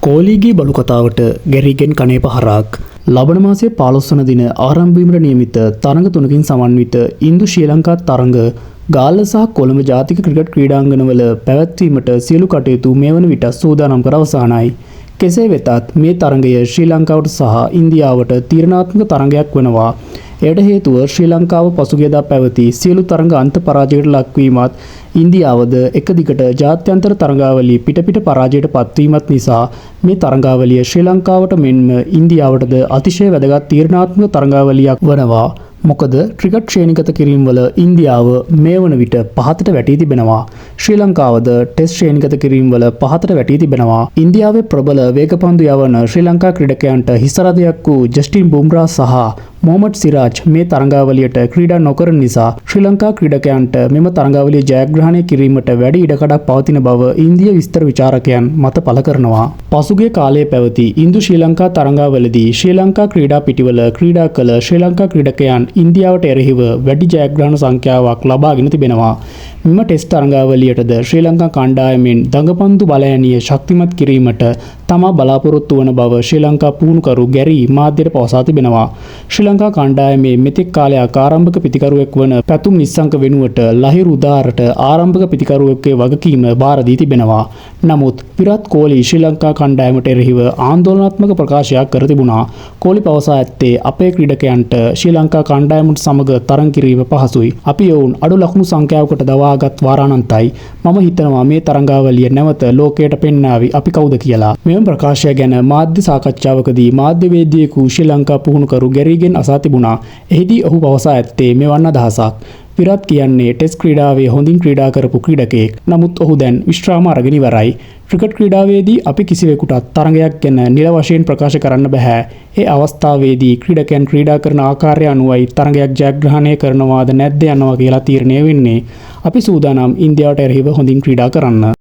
කෝලීගේ බලු කතාවට ගැරීගෙන් කනේ පහරක්. ලබන මාසයේ 15 වන දින ආරම්භ වීමට නියමිත තරඟ තුනකින් සමන්විත ඉන්දු ශ්‍රී ලංකා තරඟ ගාල්ල සහ කොළඹ ජාතික ක්‍රිකට් ක්‍රීඩාංගණවල පැවැත්වීමට සියලු කටයුතු මේ වන විට සූදානම් කර අවසానයි. කෙසේ වෙතත් මේ තරඟය ශ්‍රී ලංකාවට සහ ඉන්දියාවට තීරණාත්මක තරඟයක් වෙනවා. එයට හේතුව ශ්‍රී ලංකාව පසුගියදා පැවති සියලු තරඟ අන්ත පරාජයට ලක්වීමත්, ඉන්දියාවද එක දිගට ජාත්‍යන්තර තරඟාවලිය පිට පිට පරාජයට පත්වීමත් නිසා මේ තරඟාවලිය ශ්‍රී ලංකාවට මෙන්ම ඉන්දියාවටද අතිශය වැදගත් තීරණාත්මක තරඟාවලියක් වනවා. මොකද ක්‍රිකට් ශ්‍රේණිගත කිරීම වල ඉන්දියාව මේ වන විට පහතට වැටී තිබෙනවා. ශ්‍රී ලංකාවද ටෙස්ට් ශ්‍රේණිගත කිරීම වල පහතට වැටී තිබෙනවා. ඉන්දියාවේ ප්‍රබල වේගපන්දු යවන ශ්‍රී ලංකා ක්‍රීඩකයන්ට හිසරදයක් වූ ජස්ටින් බුම්රා සහ මොහමඩ් සිරාජ් මේ තරඟාවලියට ක්‍රීඩා නොකරන නිසා ශ්‍රී ලංකා ක්‍රීඩකයන්ට මෙම තරඟාවලිය ජයග්‍රහණය කිරීමට වැඩි ඉඩකඩක් පවතින බව ඉන්දිය විස්තර විචාරකයන් මත පළ කරනවා. පසුගිය කාලයේ පැවති ඉන්දු ශ්‍රී ලංකා තරඟාවලදී ශ්‍රී ලංකා ක්‍රීඩා පිටිවල ක්‍රීඩා කළ ශ්‍රී ලංකා ක්‍රීඩකයන් ඉන්දියාවට එරෙහිව වැඩි ජයග්‍රහණ සංඛ්‍යාවක් ලබාගෙන තිබෙනවා. මෙම ටෙස්ට් තරඟාවලියටද ශ්‍රී ලංකා කණ්ඩායමෙන් දඟපන්දු බලඇණිය ශක්තිමත් කිරීමට තමා බලාපොරොත්තු වන බව ශ්‍රී ලංකා පුහුණුකරු ගැරී මාධ්‍යයට පවසා තිබෙනවා. ශ්‍රී ලංකා කණ්ඩායමේ මෙතෙක් කාලයක් ආරම්භක පිතිකරුවෙක් වන පැතුම් නිස්සංක වෙනුවට ලහිරු උදාරට ආරම්භක පිතිකරුවෙක්ගේ වගකීම භාර දී තිබෙනවා. නමුත් විරාට් කෝලි ශ්‍රී ලංකා කණ්ඩායමට එරෙහිව ආందోලනාත්මක ප්‍රකාශයක් කර තිබුණා. කෝලි පවසා ඇත්තේ අපේ ක්‍රීඩකයන්ට ශ්‍රී ලංකා කණ්ඩායමට සමග තරඟ කිරීම පහසුයි. අපි ඔවුන් අඩු ලකුණු සංඛ්‍යාවකට දවාගත් වාරානන්තයි. මම හිතනවා මේ තරඟාවලිය නැවත ලෝකයට පෙන්නාවි අපි කවුද කියලා. මෙම ප්‍රකාශය ගැන මාධ්‍ය සාකච්ඡාවකදී මාධ්‍යවේදියෙකු ශ්‍රී ලංකා පුහුණුකරු ගැරීගෙන් අසා තිබුණා. එහිදී ඔහු පවසා ඇත්තේ මෙවන් අදහසක්. විරාට් කියන්නේ ටෙස්ට් ක්‍රීඩාවේ හොඳින් ක්‍රීඩා කරපු ක්‍රීඩකයෙක්. නමුත් ඔහු දැන් විශ්‍රාම අරගෙන ඉවරයි. ක්‍රිකට් ක්‍රීඩාවේදී අපි කිසිවෙකුටත් තරඟයක් ගැන නිල වශයෙන් ප්‍රකාශ කරන්න බැහැ. ඒ අවස්ථාවේදී ක්‍රීඩකයන් ක්‍රීඩා කරන ආකාරය අනුවයි තරඟයක් ජයග්‍රහණය කරනවාද නැද්ද යනවා කියලා තීරණය වෙන්නේ. අපි සූදානම් ඉන්දියාවට එරෙහිව හොඳින් ක්‍රීඩා කරන්න.